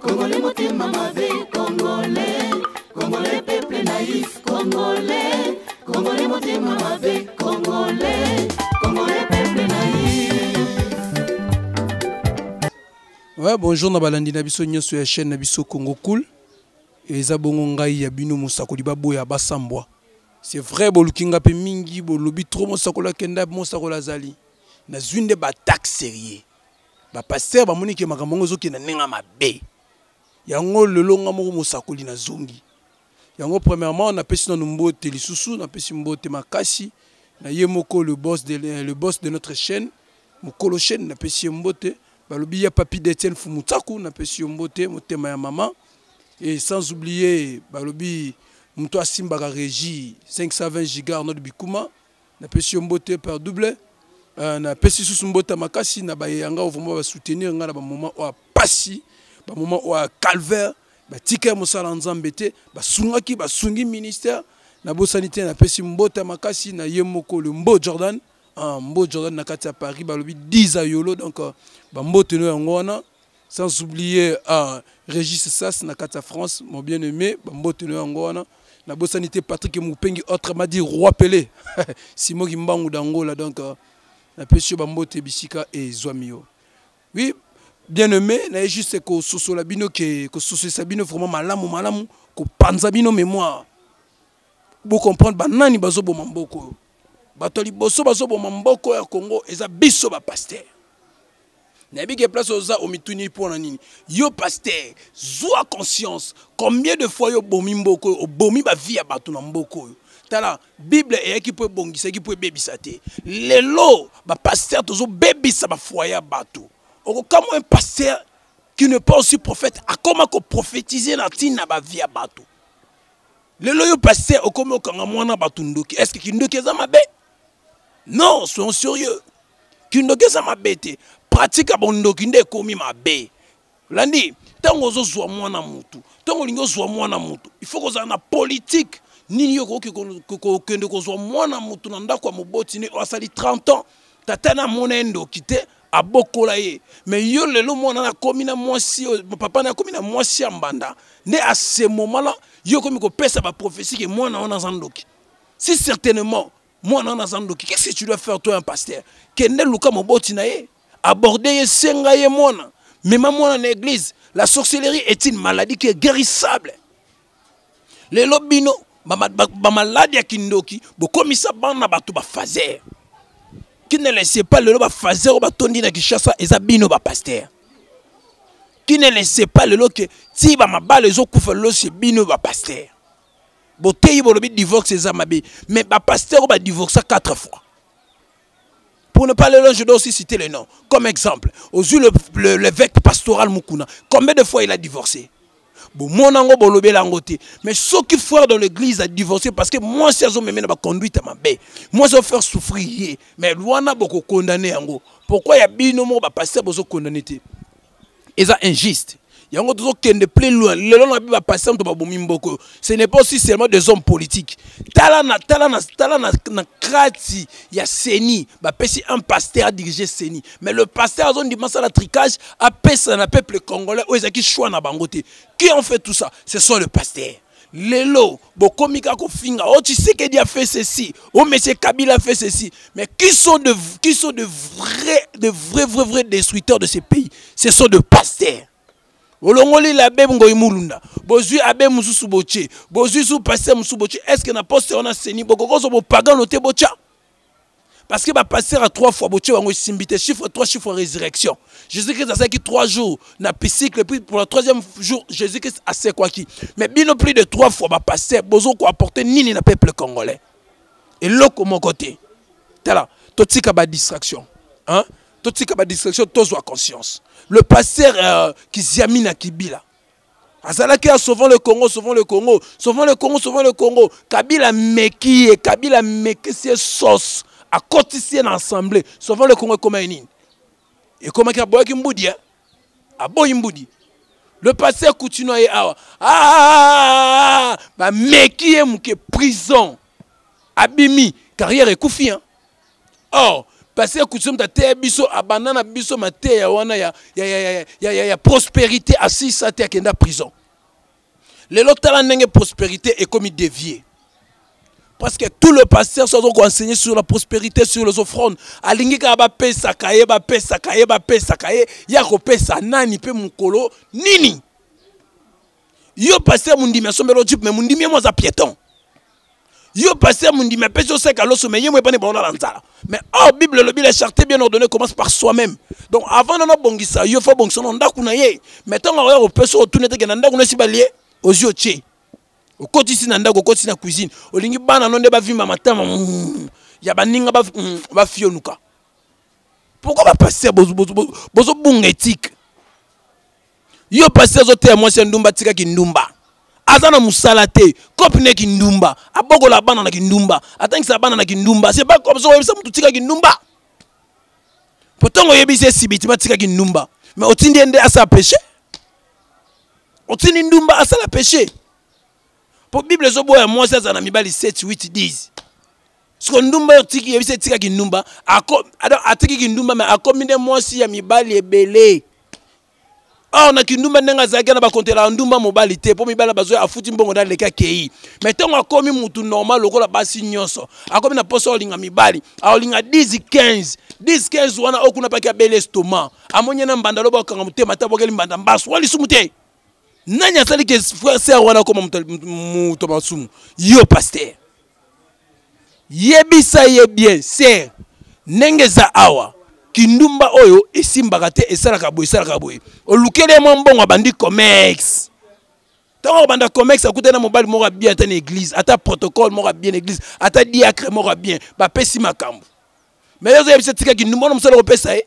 Congolais motema mabe, Congolais, Congolais peuple naïf, Congolais, Congolais motema mabe, Congolais, Congolais peuple naïf. Ouais, bonjour na balandi na biso nyonso ya chaîne na biso Congo Cool. Eza bongo ngai ya bino mosakoli baboya basambwa. C'est vrai boluki nga pe mingi bolobi trop mosakoli akenda mosakoli azali. Nazwi nde ba attaque sérieux. Ba pasteur bamoni ke makambo yango ezokenda ndenge mabe. Yango lelo nga moko mosakoli nazongi. Yango premièrement napesi nanu mbote lisusu, napesi mbote makasi na ye moko le boss de notre chaîne, mokolo chaîne, napesi ye mbote. Balobi ya Papi d'Etienne Fumutsaku, napesi yo mbote, motema ya mama. Et sans oublier balobi moto asimbaka régie 520 giga Arnold Bikuma, napesi yo mbote par double. Napesi susu mbote makasi na baye yanga oyo vraiment ba soutenir nga na ba moment oyo pasi, ba moment oyo calvaire, batika ya mosala Nzambe te, basungaki, basungi ministère. Nabosani te, napesi mbote makasi na ye moko le Mbo Jordan. Ah, Mbo Jordan na kati ya Paris, balobi 10 a yolo, donc ba mbote no yango wana. Sans oublier Régis Sass na kati ya France, mon bien-aimé, ba mbote no yango wana. Nabosani te Patrick Mupengi, autrement dit Roi Pelé. Simon Kimbangu d'Angola, donc napesi yo ba mbote bisika ezwami yo. Oui, bien-aimé, na ye juste ko sosola bino ke ko sosolisa bino vraiment malamu malamu, ko panza bino mémoire. Bo comprendre ba nani bazo boma mboko oyo. Bato liboso bazo boma mboko ya Congo eza biso ba pasteur. Nayebi ke place oza omituni mpo na nini. Yo pasteur, zwa conscience. Combien de fois yo bomi mboko oyo, obomi ba vie ya bato na mboko oyo. Tala, Bible eyaki mpo ebongisa, eyaki mpo ebebisa te. Lelo ba pasteur tozo bebisa ba foyer ya bato. Okokamwa un pasteur qui n'est pas aussi prophète akoma ko prophétiser na ntina ba vie ya bato. Lelo yo pasteur okomi okanga mwana bato ndoki. Est-ce que kindoki eza mabe? Non, soyons sérieux. Kindoki eza mabe te. Pratique ya bondoki nde ekomi mabe. Landi, ntango ozozwa mwana mutu, ntango olingi ozwa mwana mutu, il faut kozala na politique. Nini yo okoki kokende kozwa mwana mutu na ndako ya moboti ne oyo asali 30 ans, tata na amona ye ndoki te, abokola ye. Mais yo lelo mwana na akomi na mwasi oyo, papa na akomi na mwasi ya mbanda, nde à ce moment-là, yo okomi kopesa ba prophétie ke mwana wana aza ndoki. Si certainement mwana wana aza ndoki, qu'est-ce que tu dois faire toi un pasteur? Kende luka moboti na ye, aborder ye, senga ye mwana, mema mwana na église. La sorcellerie est une maladie qui est guérissable. Lelo bino ba maladi ya kindoki bokomisa bana bato ba fazer. Qui ne le sait pas lelo ba fazer oyo batondi na Kinshasa eza bino ba pasteur. Qui ne le sait pas lelo ke ti ba mabala ezokufa lelo c'est bino ba pasteur. Boteyi bolobi divorce eza mabe, mais ba pasteur oyo ba divorça 4 fois. Pour ne pas aller loin, je dois aussi citer les noms. Comme exemple, ozui l'évêque pastoral Mukuna, combien de fois il a divorcé? Bon, mon ango bolobela ango te. Mais ceux qui frère dans l'église a divorcé parce que moi si azo meme na ba conduite mabe. Moi zo faire souffrir ye. Mais wana boko condamner yango. Pourquoi ya bino mo ba pasteur bozo condamner te? Eza injuste. Yango tozo kende plus loin. Lelo na ba pasteur to ba bomi mboko. Ce n'est pas aussi seulement des hommes politiques. Tala na tala na tala na, na krati ya CENI, ba pesi un pasteur a diriger CENI. Mais le pasteur azo ndima sala tricage a pesa na peuple congolais oyo ezaki choix na bango te. Qui en fait tout ça? Ce sont les pasteurs. Lelo bokomi kaka kofinga, oh Tshisekedi a fait ceci, oh monsieur Kabila a fait ceci. Mais qui sont de, qui sont de vrais, de vrais, vrais, vrais destructeurs de ce pays? Ce sont des pasteurs. Olongoli l'abbé Ngoyi Mulunda, bozui abbé mususu botie, bozui sous pasteur mususu botie. Est-ce que na poste on a CENI bokokozo bo pagano te botia? Parce que ba pasteur a 3 fois botie wango simbite chiffre 3 chiffre résurrection. Jésus-Christ a saki 3 jours na piscicle, puis pour le 3e jour Jésus-Christ a sekwaki. Mais bino plus de 3 fois ba pasteur bozo ko apporter nini na peuple congolais. Et loko mon côté. Tala, totika ba distraction. Hein? Totika ba distraction tozwa conscience. Le pasteur Kiziamina Kibila azalaki ya sauvons le Congo, sauvons le Congo, sauvons le Congo, sauvons le Congo. Kabila meki ye, Kabila meki sie sauce akotisi ye na assemblée. Sauvons le Congo ekoma ye nini? Ekomaki aboyaki mbudi, hein? Aboyi mbudi. Le pasteur Coutinho ye awa. Ah, ba meki ye muke prison. Abimi, carrière ekufi, hein? Or, Pasteur Couture moto ateya biso, abanda na biso mateya wana ya prospérité, asisa te, akenda prison. Lelo tala ndenge prospérité ekomi déviée. Parce que tout le pasteur soit enseigné sur la prospérité, sur les offrandes. Alingi kaka bapesaka ye, bapesaka ye, bapesaka ye, ya kopesa nani pe mokolo nini? Yo pasteur mundimi asombela jeep, mais mundimi ye mo aza piéton. Yo pasteur mundimi apesi yo seka loso, mais ye mo epane baolala nzala. Mais or Bible elobi la charité bien ordonnée commence par soi-même. Donc avant nano bongisa, yo faut bongisa na ndako na ye. Mais ntango akoya kopesa otuna te ke na ndako na esi balie, ozwi otie. Okotisi na ndako, okotisi na cuisine, olingi bana no nde bavimba matama, ya baninga bafionuka. Pourquoi bapasteur bozobunga éthique? Yo pasteur azoteya mwasi ya ndumba, atika kindumba, aza na mosala te, kope ne kindumba, abokola bana na kindumba, atangisa bana na kindumba. C'est pas comme ça oyebisa motu tika kindumba. Po ntango oyebisi esibiti batika kindumba, mais otindi ye nde asala péché, otindi ndumba asala péché. Po Bible ezoboya mwasi azala na mibali 7, 8, 10. Siko ndumba oyo otiki, yebisa etika kindumba, atiki kindumba, mais akomi nde mwasi ya mibali ebele. Or na kindumba ndenge azalaki na bakontela ndumba mobali te, mpo mibali bazoya afuti mbongo na aleki akei. Mais ntango akomi mutu normal lokola basi nyonso, akomi na posa olinga mibali, aolinga 10, 15, 10, 15 wana oyo kuna paki abeli estomac, amoni ye na mbanda loba okanga motema ata abwakeli mbanda mbasu wa lisumu te. Nani asali ke frère sœur wana akoma moto masumu? Yo pasteur, yebisa ye bien sœur ndenge eza awa, kindumba oyo esimbaka te, esalaka boye, esalaka boye. Olukeli ye mwa mbongo, abandi commerce. Ntango akobanda commerce, akutani na mobali moko ya bien, ata na église, ata protocole moko ya bien na église, ata diacre moko ya bien, bapesi makambo. Mais yo ozoyebisa tika kindumba wana, mosala kopesa ye,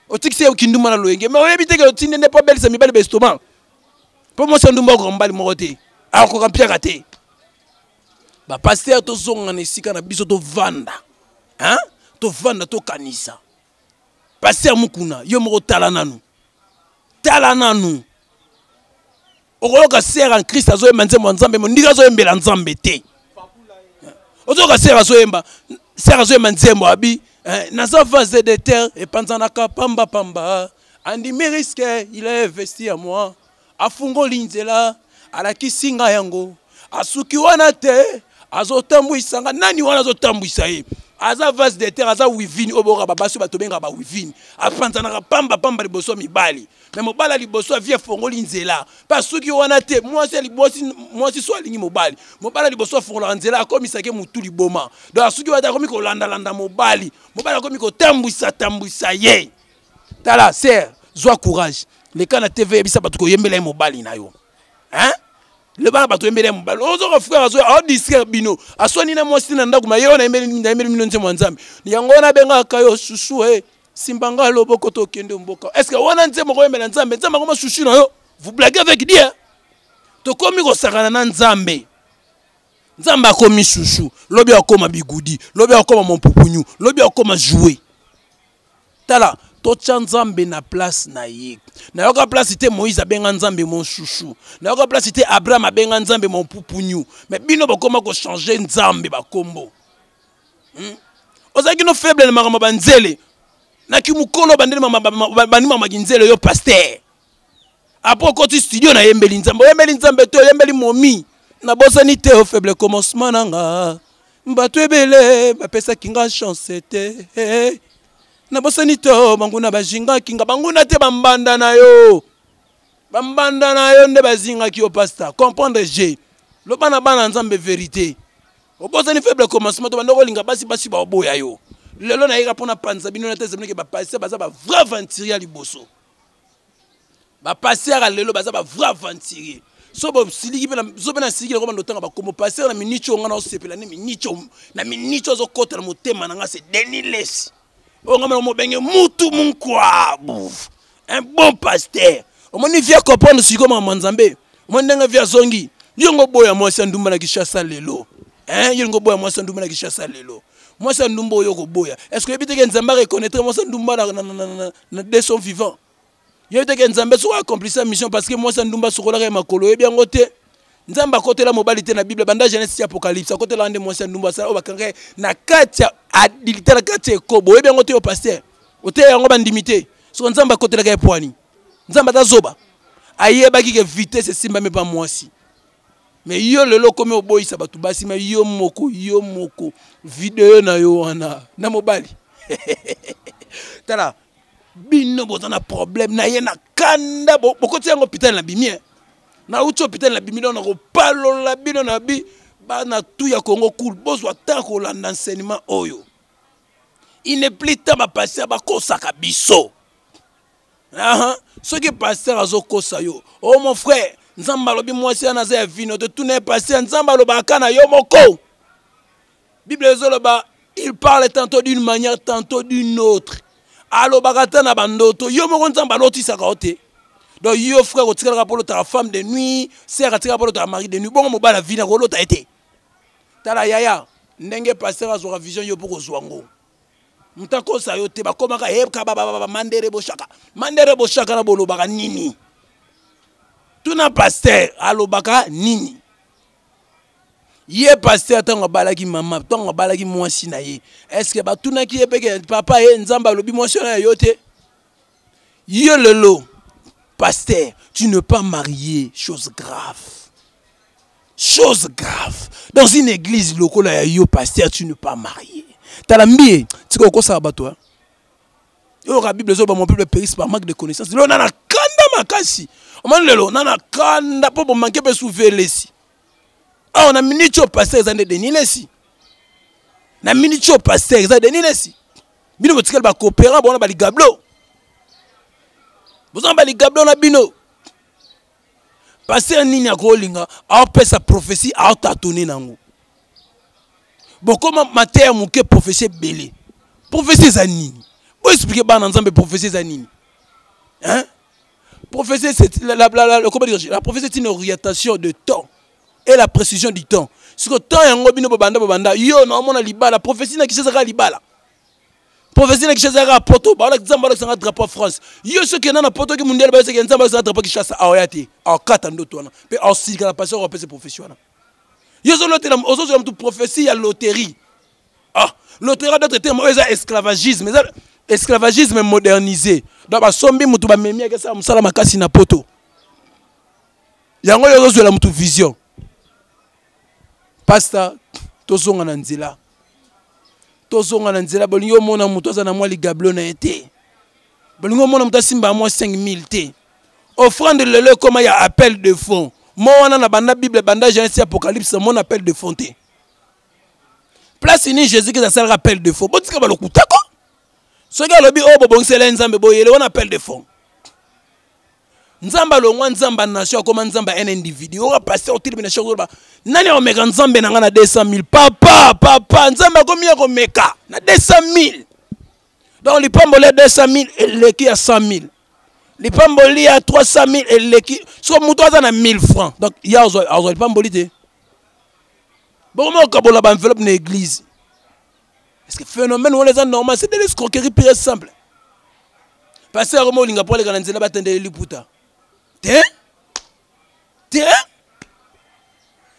otikisi ye kindumba na loyenge, mais oyebi te ke otindi nde mpo abelisa mibali ba estomac. Mpo mwasi ya ndumba akoka mobali moko te, akoka mpiaka te. Bapasteur, tozonga na esika na biso, tovanda, hein? Tovanda, tokanisa. Pasteur Mukuna, yo moko tala nanu, tala nanu. Okoyoka sœur en Christ azoyemba nzembo ya Nzambe, mondika azoyembela Nzambe te. Ozoyoka sœur azoyemba, sœur azoyemba nzembo abi, naza vase de terre epanzanaka pamba pamba, andimi risque, il est investi à moi, afungoli nzela, alakisi nga yango, asuki wana te, azotambwisa nga. Nani wana azotambwisa ye? Aza vase de terre, aza wivine oyo boyoka babasi oyo bato bengaka ba wivine, apanzanaka pamba pamba liboso ya mibali. Mais mobali ya liboso avie afongoli nzela, mpe asuki wana te. Mwasi ya libosi, mwasi so alingi mobali, mobali ya liboso afongolaka nzela, akomisaki motu liboma. Donc asuki wana te, akomi kolandalanda mobali, mobali akomi kotambwisa tambwisa ye. Tala sœur, zwa courage, leka na TV, yebisa bato koyembela ye mobali na yo, hein? Loba na bato oyembeli ye mobali. Ozoka frère azoya aodistraire bino, aswani na mwasi na ndako, ma ye oyo nayembeli bino nzembo ya Nzambe. Yango wana abengaka yo chouchou, e simba nga loboko tokende mboka. Est ce que wana nzembo koyembela Nzambe? Nzambe akoma chouchou na yo? Vous blaguez avec Dieu. Tokomi kosakana na Nzambe. Nzambe akomi chouchou, lobi akoma bigudi, lobi akoma mompupunyu, lobi akoma jouet. Tala, totya Nzambe na place na ye. Nayoka place te Moïse abenga Nzambe mon chouchou, nayoka place te Abraham abenga Nzambe mon pupunyu. Mais bino bokoma kochanger Nzambe bakombo. Ozalaki no faible na makambo banzele, na kimokolo bandeli bandimamaki nzele yo pasteur. Après okoti studio nayembeli Nzambe, oyembeli Nzambe te, oyembeli momi. Nabosani te o faible commencement na nga, bato ebele bapesaki nga chance te. Nabosani te o banguna bazingaki nga, banguna te, bambanda na yo, bambanda na yo nde bazingaki yo. Pasteur, comprendre je loba na bana Nzambe vérité. Obosani faible commencement, to banda kolinga basi, basi baoboya yo. Lelo nayeka mpona panza bino na tese bino ke bapasteur baza ba vrai aventurier ya liboso. Bapasteur ya lelo baza ba vrai aventurier. So bosiliki mpe, so mpe nasiliki, nakoma ndotanga bakombo pasteur na miniti oyo nga naosepela nde miniti oyo, na miniti oyo azokɔta na motema na nga, c'est Denis Lessie oyo nga mona mobenge mutu munkwabu, un bon pasteur. Omoni vie comprendre sikoyo makambo ya Nzambe, omoni ndenge vie azongi. Yo ngo boya mwasi ya ndumba na Kinshasa lelo, hein? Yo ngo boya mwasi ya ndumba na Kinshasa lelo, mwasi ya ndumba oyo koboya, est ce que oyebi te ke Nzambe areconnaître mwasi ya ndumba na de son vivant? Yebi te ke Nzambe soki accomplisa mission, parce que mwasi ya ndumba asokolaka ye makolo, oyebi yango te. Nzambe akotela mobali te na Bible banda Genèse ti Apocalypse, akotela nde mwasi ya ndumba asala oyo bakanga ye na kati ya adilite, na kati ya ekobo. Oyebi yango te yo pasteur, oteya yango bandimi te. Soko Nzambe akotelaka ye pwani, Nzambe aza zoba, ayebaki ke vitesse esimbami pa mwasi. Mais yo lelo okomi oboyisa bato basi, mais yo moko, yo moko video na yo wana na mobali. Tala bino boza na problème na ye na kanda, bokoti yango hôpital na bimie, nauti hôpital na bimi, donc nakopalola bino na bi bana tu ya Congo cool, bozwa temps kolanda enseignement oyo. Il n'est plus temps bapasteur bakosaka biso. Aha, soki pasteur azokosa yo, oh mon frère, Nzambe alobi mwasi wana aza ya vino te, tuna ye pasteur, Nzambe alobaka na yo moko. Bible ezoloba il parle tantôt d'une manière, tantôt d'une autre. Alobaka ata na bandoto, yo moko Nzambe alotisaka yo te. Donc yo frère otikalaka mpo olotaka femme de nuit, sœur atikaka mpo olotaka mari de nuit, bongo mobali avina kolota ye te. Tala yaya, ndenge pasteur azwaka vision yo mpo kozwa ngo. Moto akosa yo te, bakomaka yebka babababa mandere boshaka. Mandere boshaka na bolobaka nini? Tuna pasteur alobaka nini? Ye pasteur ntango abalaki mama, ntango abalaki mwasi na ye, est-ce que batunaki ye peke papa ye Nzambe alobi mwasi wana ya yo te? Yo lelo pasteur, tu n'es pas marié, chose grave. Chose grave. Dans une église lokola ya yo pasteur, tu n'es pas marié. Tala mbie, tika okosaka bato hein. Yo ka Bible ezoba mon peuple périsse par manque de connaissance. Lelo na kanda makasi. Omoni lelo na kanda po bo manquer pe souvelesi. Awa na minute oyo pasteur eza nde Denis Lessi. Na minute oyo pasteur eza Denis Lessi. Bino botikali ba coopérant bona ba ligablo. Bozana ba ligablo na bino. Pasteur nini akolinga aopesa prophétie aotatone nango. Bokoma mateya moke prophétie ebele. Prophétie eza nini? Bo expliquer bana Nzambe prophétie eza nini? Hein? Prophétie, c'est la, la, la, la, comment dire, la prophétie c'est une orientation de temps et la précision du temps. Siko temps yango bino bobanda bobanda yo na omona libala prophétie na kisasa ka libala. Prophétie na kisasa ka poto ba la nzamba la sanga drapeau France. Yo soki na na poto ki mundele ba soki nzamba sanga drapeau Kinshasa aoya te. Akata ndoto wana pe asilika na pasteur opesa prophétie wana. Yo zo lotela ozo zo mutu prophétie ya loterie. Ah, loterie d'autres termes oyo eza esclavagisme, eza esclavagisme modernisé. Donc basombi mutu bamemi akesala mosala makasi na poto. Yango yo ozozwela mutu vision. Pasteur, tozonga na nzela. Tozonga na nzela, bolingi omona mutu aza na mwa ligablo na ye te. Bolingi omona mutu asimba mwa 5000 te. Offrande lelo ekoma ya appel de fonds. Mo wana na banda Bible, banda Genèse Apocalypse, mon appel de fonds te. Place ni Jésus qui asalaka appel de fonds. Botika balokuta ko. Soki alobi oyo bobongisela Nzambe boyele wana appel de fonds. Nzambe alongwa Nzambe nation akoma Nzambe un individu. Oyo pasteur otelemi na chaque ba nani akomeka Nzambe na nga na 200 000? Papa, papa, Nzambe akomi ya komeka na 200 000. Donc lipamboli ya 200 000 eleki ya 100 000. Lipamboli ya 300 000 eleki. Soki moto aza na 1000 francs, donc ya azwa lipamboli te. Bokoma kokabola ba enveloppe na église. Est-ce que phénomène wana eza normal? C'est de l'escroquerie pure et simple. Pasteur akoma olinga po aleka na nzela batendele liputa. Te? Te?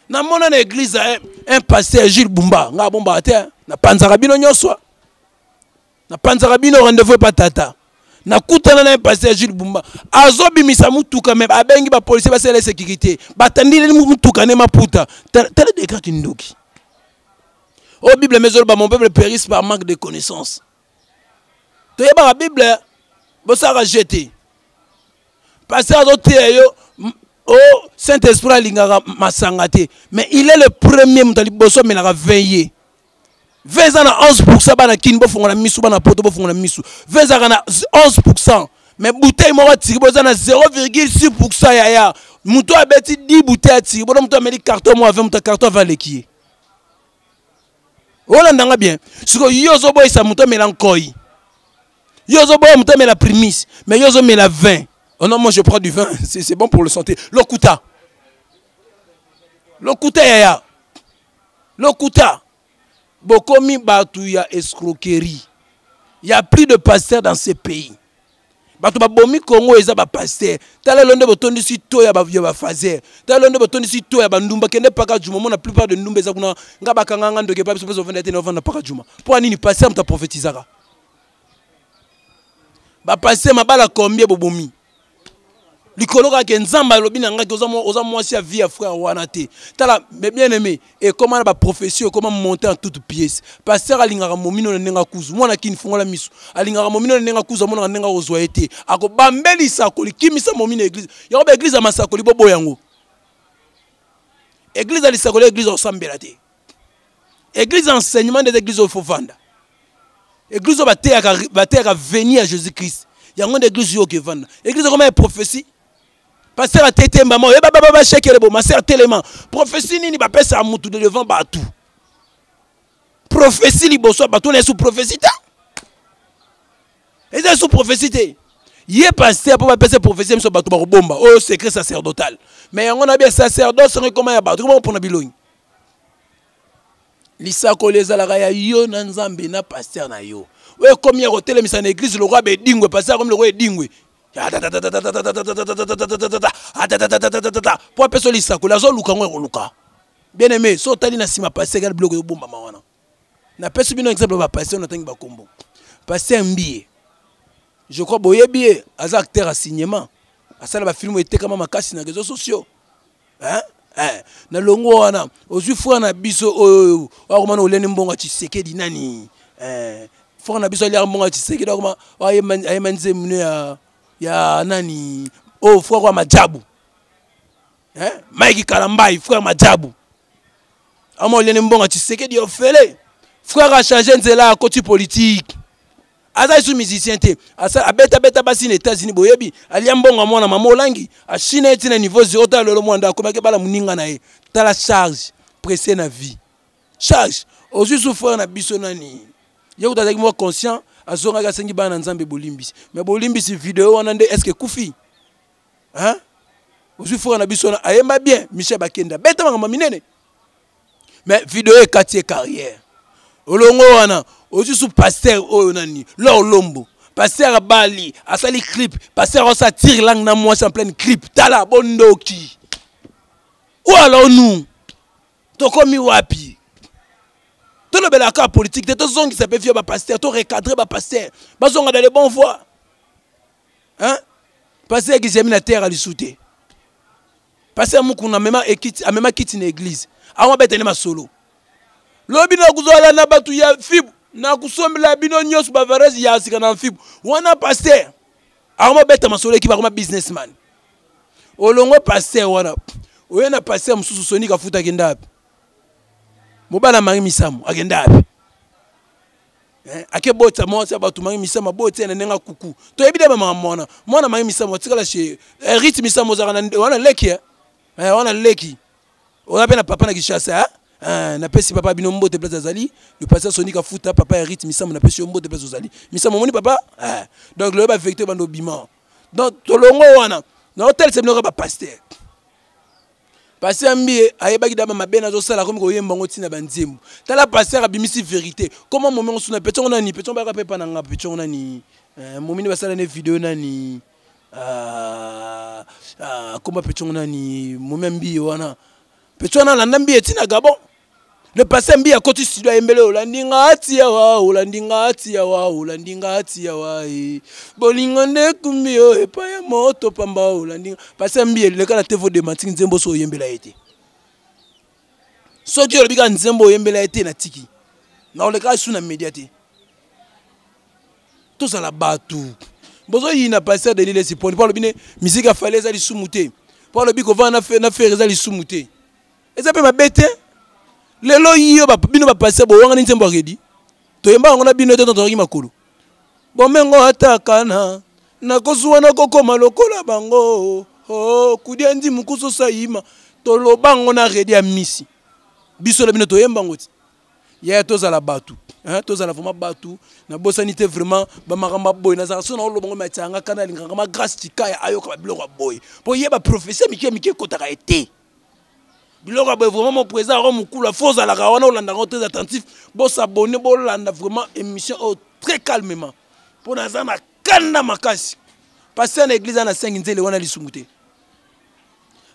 Namona na église un pasteur Jules Bumba, nga bomba te, na panzaka bino nyonso. Na panzaka bino rendez-vous pa tata. Nakutana na un pasteur Jules Bumba, azobimisa mutuka mais abengi ba policiers basala sécurité. Batandile mutuka ne maputa. Tala degré kindoki. Oh Bible mezoloba mon peuple périsse par manque de connaissance. Toyebaka Bible bosaka jeter. Pasteur azoteya yo oh Saint-Esprit alingaka masanga te, mais il est le premier moto liboso amelaka vin ye. Vin eza na 11% bana kini bofongola misu, bana poto bofongola misu. Vin ezalaka na 11%, mais bouteille moko atiki boza na 0,6% yaya. Moto abeti 10 bouteilles atiki, bona moto ameli carton moko ya vin, moto ya carton ya vin aleki ye. Olanda nga bien. Siko yo ozoboyisa moto amela nkoi. Yo ozoboya moto amela primis, mais yo ozomela vin. Oh non, moi je prends du vin, c'est bon pour le santé. Lokuta. Lokuta yaya. Lokuta. Bokomi batu ya escroquerie. Il y a plus de pasteurs dans ce pays. Bato babomi Congo eza ba pasteur. Tala lelo nde botondisi to ya ba ya ba fazer. Tala lelo nde botondisi to ya ba ndumba kende paka juma mona plupart de ndumba eza kuna nga bakanga nga ndoki pa biso peso venda te na vanda paka juma. Po nini pasteur muta prophétisaka? Ba pasteur mabala combien bobomi? Likolo kaka ke Nzambe alobi na ngai oza mwasi ya vie ya frère wana te. Tala mes bien-aimés, ekoma na ba prophétie ekoma monter en toute pièce. Pasteur alingaka momino na ndenge akuzu. Mwana kini fungola miso. Alingaka momino na ndenge akuzu amonaka ndenge akozwa ye te. Akobambelisa kolikimisa momino église. Yango ba église ya masakoli bobo yango. Église ya lisakoli église osambela te. Église enseignement des églises oyo faut vanda. Église oyo bateyaka bateyaka veni ya Jésus-Christ. Yango nde église oyo okevanda. Église ekoma ya prophétie. Pasteur atete mbama oyo ba ba ba shekele bo ma sœur telema. Prophétie nini bapesa mutu de devant batu. Prophétie liboso bato na sous prophétie ta. Eza sous prophétie te. Ye pasteur po bapesa prophétie miso bato bakobomba oyo secret sacerdotal. Mais yango na bien sacerdoce ngo ekoma ya bato koma pona bilongi. Lisakoli ezalaka ya yo na Nzambe na pasteur na yo. Oyo ekomi ya kotelemisa na église lokola bedingwe, pasteur akomi lokola edingwe. Po apesa lisakoli azoluka yango ekoluka. Bien aimé, so otali na nsima pasteur kala biloko ezobombama wana. Napesi bino exemple ba pasteur natangi bakombo. Pasteur Mbiye. Je crois boyebi ye, aza acteur ya cinéma. Asala ba film etekama makasi na réseaux sociaux. Hein? Eh, na longo wana ozwi frère na biso oyo akoma na oleni mbongo ya Tshisekedi nani? Eh, frère na biso aliaka mbongo ya Tshisekedi akoma ayema nzembo ne ya ya nani? Oh, frère wa Majabu. Hein? Mike Kalambayi, frère Majabu. Ama oleni mbongo ya Tshisekedi ofele. Frère a changé nzela akoti politique. Aza lisusu musicien te. Asa abeta beta basi na États-Unis boyebi, alia mbongo ya mwana mama Olangi, ashina ye tina niveau zéro tala lelo mwana akomaki bala muninga na ye. Tala charge pressé na vie. Charge ozwi su frère na biso nani? Ye kutu azalaki mwa conscient, azongaki asengi bana na Nzambe bolimbisi. Mais bolimbisi video wana nde est-ce que ekufi? Hein? Ozwi frère na biso na ayemba bien Michel Bakenda. Beta makambo minene. Mais video ekati ye carrière. Olongo wana ozwi su pasteur oyo nani? Lor Lombo. Pasteur abali, asali clip, pasteur osa tire langue na mwasi en pleine clip. Tala bondoki. Où allons-nous? Tokomi wapi? Tolobelaka politique te, tozongisa pe vie ba pasteur, to recadrer ba pasteur. Bazonga dans les bonnes voies. Hein? Pasteur Gizemi na terre lisusu te. Pasteur Mukuna amema ekiti, amema kiti na église. Awa betene masolo. Lobi na kuzala na batu ya fibu, na kusombela bino nyonso ba varese ya sika na fibu. Wana pasteur akoma beta masolo ekipa akoma businessman. Olongo pasteur wana. Oye na pasteur mususu Soni Kafuta akenda wapi? Mobala Marie Misamu akenda wapi? Eh, ake bota mwasi ya bato Marie Misamu aboti na ndenge kuku. Toyebi de ba mama mwana. Mwana Marie Misamu atikala chez eh, Rit Misamu ozalaka na wana leki eh. Eh, wana leki. Oza pe na papa na Kinshasa, hein? Eh, napesi papa bino mbote place azali. Le pasteur Soni Kafuta, papa ya Rit Misamu napesi yo mbote place ozali. Misamu omoni papa? Eh. Donc loyeba vérité bando bima. Donc tolongo wana na hôtel c'est bino ba pasteur. Pasteur Mbiye ayebaki daba mabe nazosala akomi koyemba yango ntina banzembo. Tala pasteur abimisi vérité. Comment momi ngo suna petongo nani petongo baka pepa na nga petongo nani euh, momini basala ne video nani euh, euh, komba petongo nani momi Mbiye wana petongo na landa Mbiye tina Gabon. Le pasteur Mbiye akoti studio ayembele olandi nga atia wa olandi nga atia wa olandi nga atia wa e. Bolingo nde kumbi yo epai ya moto pamba olandi nga. Pasteur Mbiye leka na TV démenti nzembo so oyembela ye te. Soki olobi kaka nzembo oyembela ye te na tiki. Na oleka su na media te. Tozala bato. Bozoyina pasteur Denis Lessie poni po alobi ne musique ya Fally eza lisumu te. Po alobi kovanda na Ferre eza lisumu te. Eza pe mabe te. Lelo yo bino ba pasteur bowangani nzembo ya Redi. Toyemba yango na bino te tozalaki makolo. Bomengo atakana nakozuwa nakokoma lokola bango. Oh, kudia ndimu kusosa yima. Toloba yango na Redi ya misi. Biso na bino toyemba yango ti. Yaya tozala bato. Hein, tozala vraiment bato. Nabosani te vraiment ba makambo ya boye. Nazalaka so na oloba ngo matianga kana alingaka ma grâce tikaya ayoka ba biloko ya boye. Po yeba prophétie mike mike ekotaka ye te. Biloko ya boye vraiment mon président Aaron Mukula faut ozalaka wana olandaka ngo très attentif. Bo s'abonner, bolanda vraiment émission oyo très calmement. Po naza na kanda makasi. Pasteur na église ana 5 nzele wana lisumu te.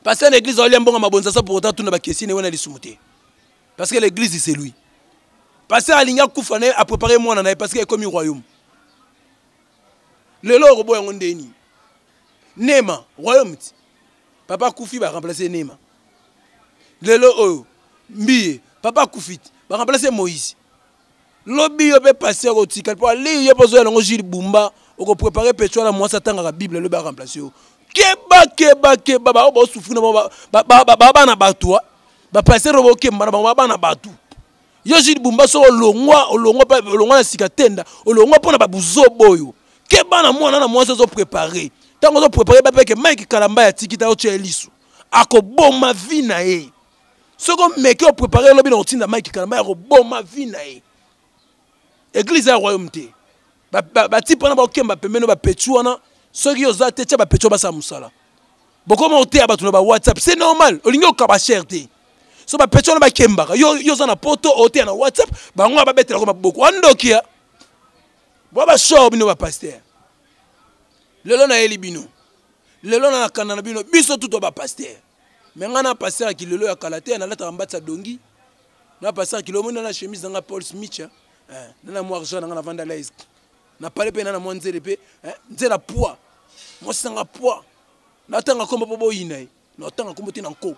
Pasteur na église aolia mbongo mabonza sa pour autant tuna ba kesine wana lisumu te. Parce que l'église c'est lui. Pasteur alingi akufa na ye a préparer mwana na ye parce que ekomi royaume. Lelo okoboya yango ndeni. Nema royaume ti. Papa akufi ba remplacer Nema. Lelo oyo mbiye papa akufi ba remplacer Moïse. Lobi yo pe pasteur otikali po ali yo pozo ya nango Jules Bumba oko préparer pecho na mwasi atangaka Bible lobi a remplacer yo. Keba keba keba ba ba souffrir na ba ba ba bana bato ba pasteur bo kemba na bango ba bana bato. Yo Jules Bumba so olongwa olongwa pa olongwa na sika tenda olongwa pona ba buzobo oyo. Keba na mwana na mwasi ozo préparer. Tango ozo préparer ba peke Mike Kalamba ya tikita otia lisu. Akoboma vie na ye. Soki omeki oprépare lobi na kotinda Mike Kalamba ya koboma vie na ye. Église ya royaume te. Batipe wana bakokemba pembeni bapetu wana soki oza te tia bapetu basala mosala. Bokoma oteya bato na ba WhatsApp, c'est normal. Olingi okaba cher te. So bapetu wana bakembaka. Yo yo oza na poto oteya na WhatsApp, bango babetelaka maboko. Wandoki ya. Bwa ba show bino ba pasteur. Lelo nayeli bino. Lelo na nakanda na bino biso tout ba pasteur. Mais nga na pasteur ya kilelo ya kala te, nalataka mbati ya dongi. Na pasteur ya kilelo mona na chemise na nga Paul Smith, eh, na na mwa argent na nga na vanda l'aise. Na pale pe na na mwa nzele pe, eh, nzela poids. Mwasi na nga poids. Na tanga kombo po boyina ye. Na tanga kombo te na nko.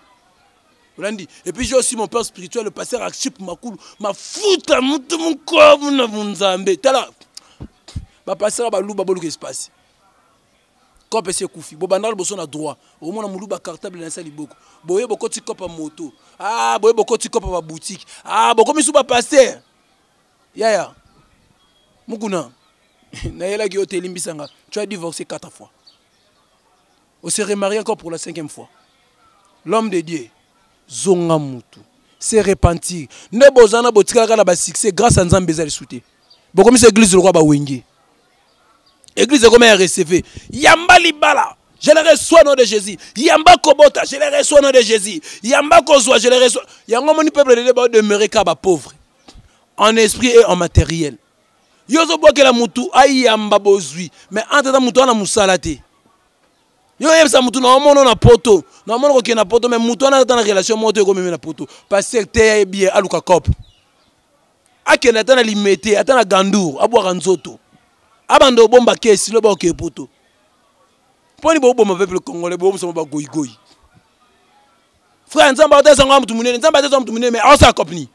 Olandi. Et puis j'ai aussi mon père spirituel, le pasteur Akship Makulu. Mafuta mutu mukobu na bunzambe. Tala. Ba pasteur ba luba boluka espace. Cope esi ekufi. Bobanda liboso na droit. Okomona muluba cartable na sa liboko. Boye bokoti cope ya moto. Ah, boye bokoti cope ya boutique. Ah, bokomi sous ba pasteur. Yaya. Mukuna. Nayelaki yo te limbisa nga. Tu as divorcé 4 fois. On s'est remarié encore pour la 5e fois. L'homme de Dieu. Zonga mutu. Se repentir. Nde bozana botikaka na ba succès grâce à Nzambe ezali sute. Bokomisa église lokwa ba wenge. Église ekoma ya recevez. Yamba libala. Je le reçois au nom de Jésus. Yamba kobota, je le reçois au nom de Jésus. Yamba kozwa, je le reçois. Yango moni peuple de Dieu ba demeurer ka ba pauvre. En esprit et en matériel. Yo zo bwakela mutu ayamba bozwi, mais entre temps mutu ana musala te. Yo yebisa mutu na omono na poto, na omono kokende na poto mais mutu ana ata na relation moko te ekomemi na poto. Pasteur te ya bien aluka cop. Akende ata na limete, ata na gandour, abwaka nzoto. Abanda obomba kesi loba okeye poto. Poni boboma peuple congolais, bobomisa ba goyigoyi. Frère Nzambe atesa nga mutu munene, Nzambe atesa mutu munene mais aosala cop ni.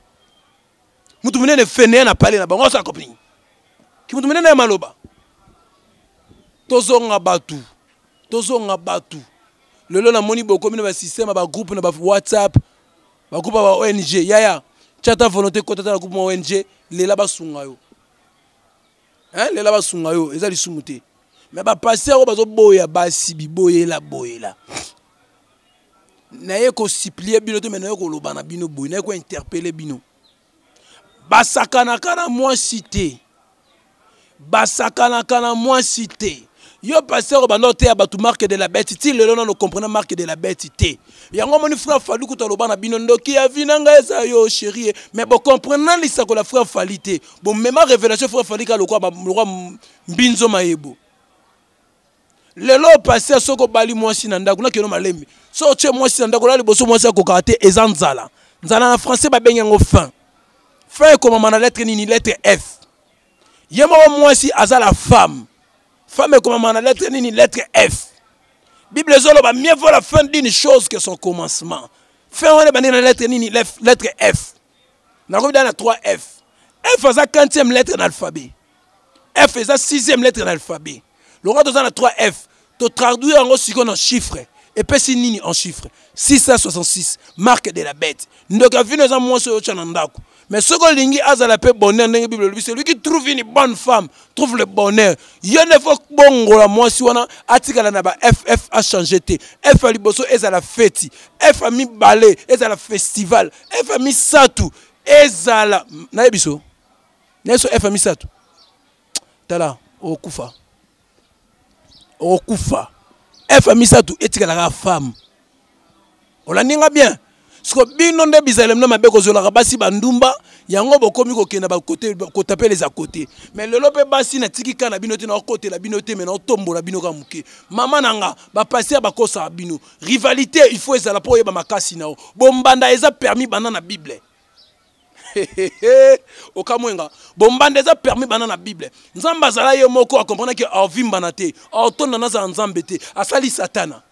Mutu munene fainéant na palais na bango aosala cop ni. Ki mutu munene ya maloba. Tozonga batu. Tozonga batu. Lelo namoni bokomi na ba système ba groupe na ba WhatsApp, ba groupe ba ONG. Yaya, tia ta volonté kota ta na groupe ma ONG, lela basunga yo. Hein, lela basunga yo, eza lisumu te. Mais ba pasteur oyo bazoboya basi biboyela boyela. Naye ko supplier bino te mais naye koloba na bino boye, naye ko interpeller bino. Basakanaka na mwasi te. Basakanaka na mwasi te. Yo pasteur obanda oteya bato marque de la bête ti lelo nano comprendre marque de la bête te. Yango moni frère Fally kuta loba na bino ndoki ya vie na ngai eza yo chérie mais bo comprendre na lisako la frère Fally te. Bo mema révélation frère Fally ka lokwa lokwa mbinzo mayebo. Lelo pasteur soko bali mwasi na ndako na keno malembe. So otie mwasi na ndako la liboso mwasi akokaka te eza nzala. Nzala na français ba bengi yango faim. Faim ekomama na lettre nini? Lettre F. Ye moko mwasi aza la femme. Femme ekomama na lettre nini? Lettre F. Bible ezoloba mieux vaut la fin d'une chose que son commencement. Fin wana ebandi na lettre nini? Lettre F. Nakomi na 3 F. F aza 4e lettre na alphabet. F eza 6e lettre na alphabet. Lokola toza na 3 F, to traduire yango sikoyo na chiffre. Epesi nini en chiffre? 666, marque de la bête. Ndoki ya vino eza mwasi oyo otya na ndako. Mais soki olingi azala pe bonheur ndenge Bible elobi, celui qui trouve une bonne femme trouve le bonheur. Yo nde faut bongola mwasi wana atikala na ba FF a changer te. F ya liboso ezala feti, F ya mibale ezala festival, F ya misato ezala nayebi so. Nayebi so F ya misato. Tala okufa. Okufa. F ya misato etikalaka femme. Olandi nga bien. Siko bino nde bizaleli na mabe kozolaka basi bandumba yango bokomi kokenda bakote kotapeleza kote. Mais lelo mpe basi natiki kaka na bino te, naokotela bino te, me naotombola bino kaka moke. Mama na nga, bapaster bakosaka bino. Rivalité il faut ezala mpo oyeba makasi na yo. Bombanda eza permis banda na Bible. Okamwenga, bombanda eza permis banda na Bible. Nzambe azala ye moko akomprendre ke aovimbana te, aotonda nazala Nzambe te, asali Satana.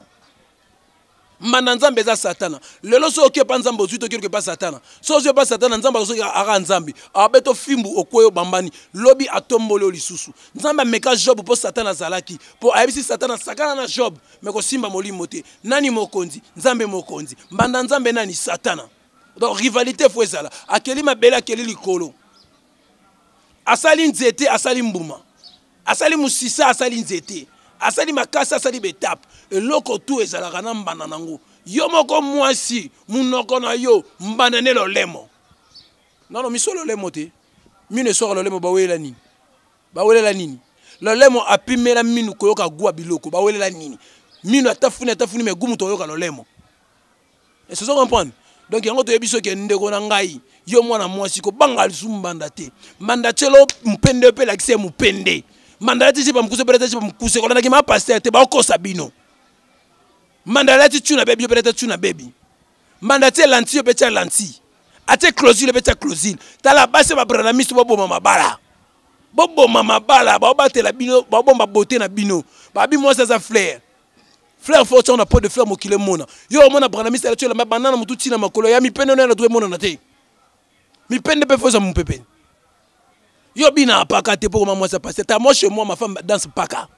Mbanda Nzambe eza Satana. Lelo soki oke epa Nzambe ozwi, toki epa Satana. Soki ozwi epa Satana, Nzambe azoki aka Nzambe abeto fimbu, okweyi, obambani, lobi atomboli yo lisusu. Nzambe ameka Job mpo Satana azalaki, mpo ayebisi Satana sakana na Job, me kosimba molimo te. Nani mokonzi? Nzambe mokonzi. Mbanda Nzambe nani? Satana. Donc rivalité fo ezala. Akeli mabele, akeli likolo, asali nzete, asali mbuma, asali mosisa, asali nzete, asali makasi, asali betape. Eloko tu ezalaka na mbanda nango. Yo moko mwasi, munoko na yo mbanda nde lolemo. Nano miso lolemo te, mino esoka lolemo. Bawelela nini? Bawelela nini? Lolemo apimela minu koyoka gwa biloko. Bawelela nini? Mino atafuni, atafuni, me gumu toyoka lolemo. Est-ce que comprendre? Donc yango toyebi soki ndeko na ngai, yo mwana mwasi, kobanga lisusu mbanda te. Mbanda tielo mopende mpe elakisi ye mopende. Mbanda alati jipa mokuse mpe alati jipa mokuse, kolandaki ma pasteur te, baokosa bino. Mbanda alati tuna bebi, yo mpe alati tuna bebi. Mbanda atie lentille, yo mpe tia lentille. Atie closule, yo mpe tia closule. Tala basi babrana miso, boboma mabala. Boboma mabala, baobatela bino, baobomba beauté na bino. Babi mwasi aza fleur. Fleur fo otya na pot de fleur, mokili emona yo. Omona branamiste alati elamba banda na motu ntina makolo ya mipende ono ya na droit emonana te. Mipende mpe fo eza mopepe. Yo bina apaka te mpo koma mwasi apasi ata. Moi, chez moi, ma femme danse paka.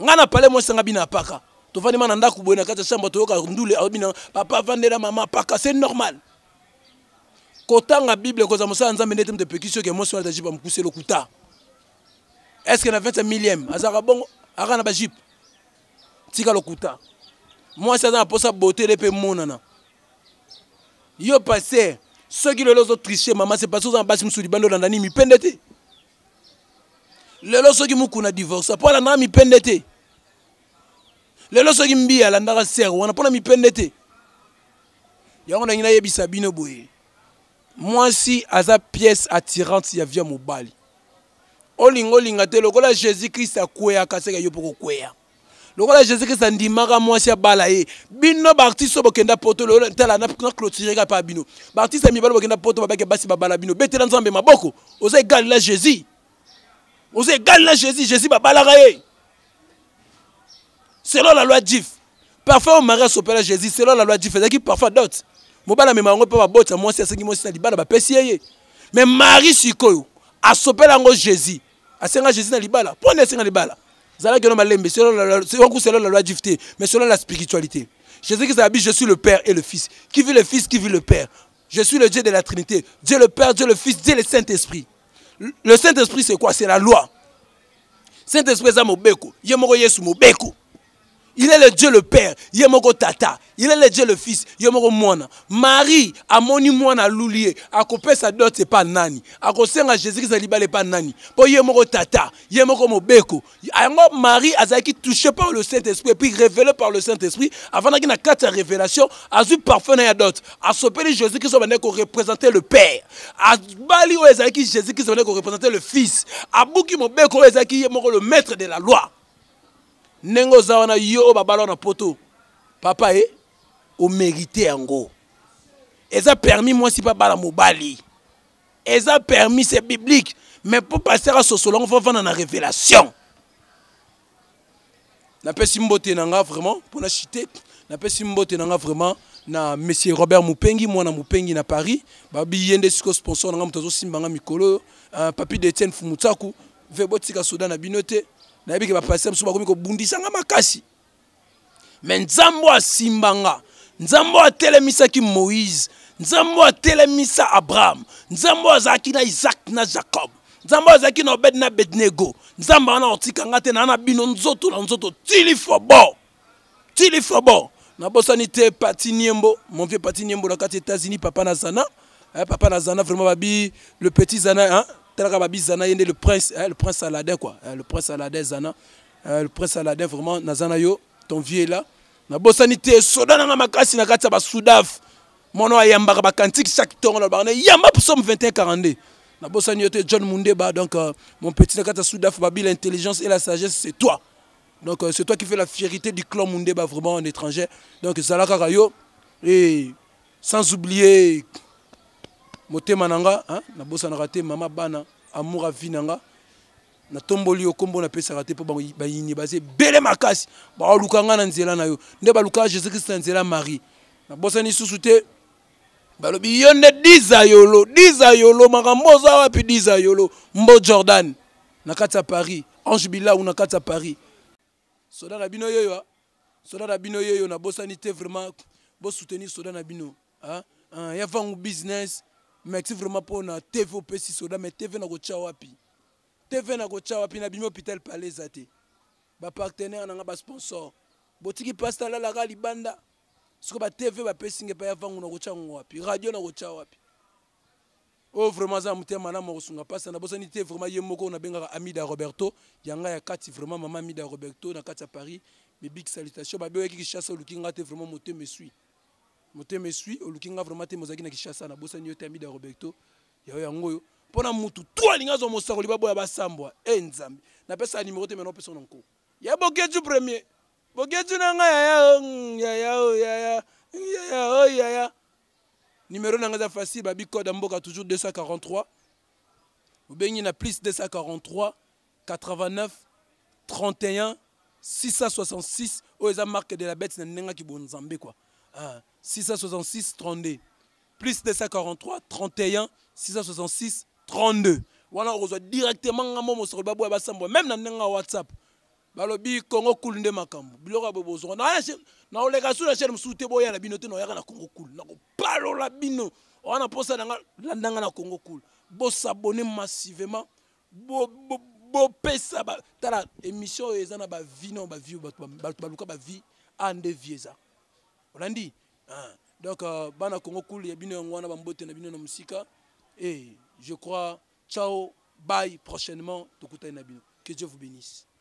Ngai na pale, mwasi nga bina apaka. Tovandi ma na ndako boye na kati ya chambre, toyoka ndule aobina papa vandela mama paka, c'est normal. Kotanga Bible, kozala mosala ya Nzambe nde te moto epekisi soki mwasi wana tajipa mokuse, lokuta. Est ce que na 20 millième azalaka bongo aka na bajipe? Tika lokuta. Mwasi aza na mposa botele mpe monana. Yo paster, soki lelo ozotriche mama, se parce oza na basi mosusu libanda, olanda nini? Mipende te. Lelo soki mokuna divorce mpo alandaka mipende te. Lelo soki mbiya alandaka sere wana mpona mipende te. Yango ndenge nayebisa bino boye, mwasi aza pièce attirante ya vie ya mobali. Olinga olinga te, lokola Jésus Christ akweyaka, seke yo mpo kokweya. Lokola Jésus Christ andimaka mwasi abala ye. Bino baartiste oyo bokenda poto lelo, tala na clôture kaka pa bino baartiste ya mibali bokenda poto, babaki basi babala bino. Betela Nzambe maboko, oza egal na Jésus, oza egal na Jésus. Jésus babalaka ye selon la loi juif. Parfum oyo Marie asopela Jésus selon la loi juif ezalaki parfum dot. Mobali amema yango mpe babota mwasi, asengi mwasi na libala, bapesi ye ye. Mais Marie sikoyo asopela yango Jésus, asenga Jésus na libala. Mpo nde asenga libala zalaki no malembe selon la loi juif te, mais selon la spiritualité. Jésus Christ a dit: je suis le Père et le Fils. Qui vit le Fils, qui vit le Père. Je suis le Dieu de la Trinité, Dieu le Père, Dieu le Fils, Dieu le Saint-Esprit. Le Saint-Esprit, c'est quoi? C'est la loi. Saint-Esprit eza mobeko. Ye moko Yesu mobeko. Il est le Dieu le Père, ye moko tata. Il est le Dieu le Fils, ye moko mwana. Marie amoni mwana aluli ye, akopesa dot epa nani? Akosenga Jésus Christ libala epa nani? Po ye moko tata, ye moko mobeko. Yango Marie azalaki touché par le Saint-Esprit et puis révélé par le Saint-Esprit. Avandaki na kati ya révélation, azwi parfum na ya dot. Asopeli Jésus Christ bandaki ko représenter le Père. Abali oyo ezalaki Jésus Christ bandaki ko représenter le Fils. Abuki mobeko oyo ezalaki ye moko le maître de la loi. Ndenge oza wana, yo oyo babala na poto, papa e omérite yango. Eza permis mwasi mpe abala mobali, eza permis, c'est biblique. Mais mpo pasteur asosola yango, fo avanda na révélation. Napesi mbote na nga vraiment mpona chite. Napesi mbote na nga vraiment na monsieur Robert Mupengi, mwana Mupengi na Paris. Babi ye nde siko sponsor na nga, moto azosimba nga mikolo oyo. Papi d'Etienne Fumutsaku ve, botika soda na bino te. Nayebi ke bapaster mosusu bakomi kobundisa nga makasi, me Nzambe oyo asimba nga, Nzambe oyo atelemisaki Moïse, Nzambe oyo atelemisa Abraham, Nzambe oyo azalaki na Isaac na Jacob, Nzambe oyo azalaki na Obed na Abednego, Nzambe wana otika nga te. Naa na bino nzoto na nzoto tili fobo, tili fobo. Nabosani te Pati Niembo, mon vieux Pati Niembo na kati États-Unis, papa na Zana, eh, papa na Zana vraiment. Babi le petit Zana, hein, talaka babi Zana ye nde le prince, eh, le prince Aladin quoi, eh, le prince Aladin Zana, eh, le prince Aladin vraiment. Naza na yo, ton vieux là. Nabosani te soda nanga makasi na kati ya basudaf. Mwana ayambaka ba cantique chaque tongo na bana yamba psaume 21 42. Nabosani yo te John Mundeba donc euh, mon petit na kati ya Sudaf babi l'intelligence et la sagesse c'est toi. Donc euh, c'est toi qui fais la fierté du clan Mundeba vraiment en étranger. Donc zala kaka yo et sans oublier motema na nga hein, nabosanaka te mama bana amour à vie na nga natomboli yo nkombo napesaka te mpo bayini baza ebele makasi baluka ngai na nzela na yo nde balukaka jésus christ na nzela marie nabosani lisusu te balobi yo nde dizayolo dizayolo makambo oza wapi dizayolo mbo jordan na kati ya paris ange bilau na kati ya paris soda na bino yeyo ah. soda na bino yeyo nabosani te vraiment bosoutenir soda na bino ah, ah, ya vangu business merci vraiment mpo na tv opesi soda mais tv nakotya wapi tv nakotya wapi nabimi hôpital palais eza te bapartenaire na nga basponsor botiki pasta alalaka libanda siko ba tv bapesi nge epai ya vangu nakotya yango wapi radio nakotya wapi oyo oh, vraiment aza motema malamu akosunga pasta nabosani te vraiment ye moko nabengaka amida roberto yanga ya kati vraiment mama amida roberto na kati ya paris mes big salutation babe oyaki kishasa oluki nga te vraiment motema esui motema esui oluki nga vraiment te mozalaki na kishasa nabosani yo te amida roberto yayo yango oyo mpo na mutu tu alingi azwa mosakoli baboya basambwa e nzambe napesa nimero te mena opesa na nko ya boketu premier Boketshu na nga yaya oh, mm, yaya oh, yaya yaya oh, yaya numero na nga eza facile babi code ya mboka toujours 243 obengi na plus 243 89 31 666 oyo eza marque de la bête na ndenge ki bonzambe quoi ah, 666 32 plus 243 31 666 32 wana okozwa directement ngambo mosakoli baboya basambwa meme na ndenge ya whatsapp Balobi Congo cool nde makambo. Biloko ya bozonga. Na na oleka sur la chaîne mosusu te boya na bino te na oyaka na Congo cool. Na kopalola bino. Wana posa na nga landa nga na Congo cool. Bo s'abonner massivement. Bo bo bopesa ba tala émission oyo eza na ba vie non ba vie bato baluka ba vie a nde vie eza. Olandi? Ah. Donc euh, bana Congo cool ya bino yango wana ba mbote na bino na musika. Et je crois ciao bye prochainement tokutani na bino. Que Dieu vous bénisse.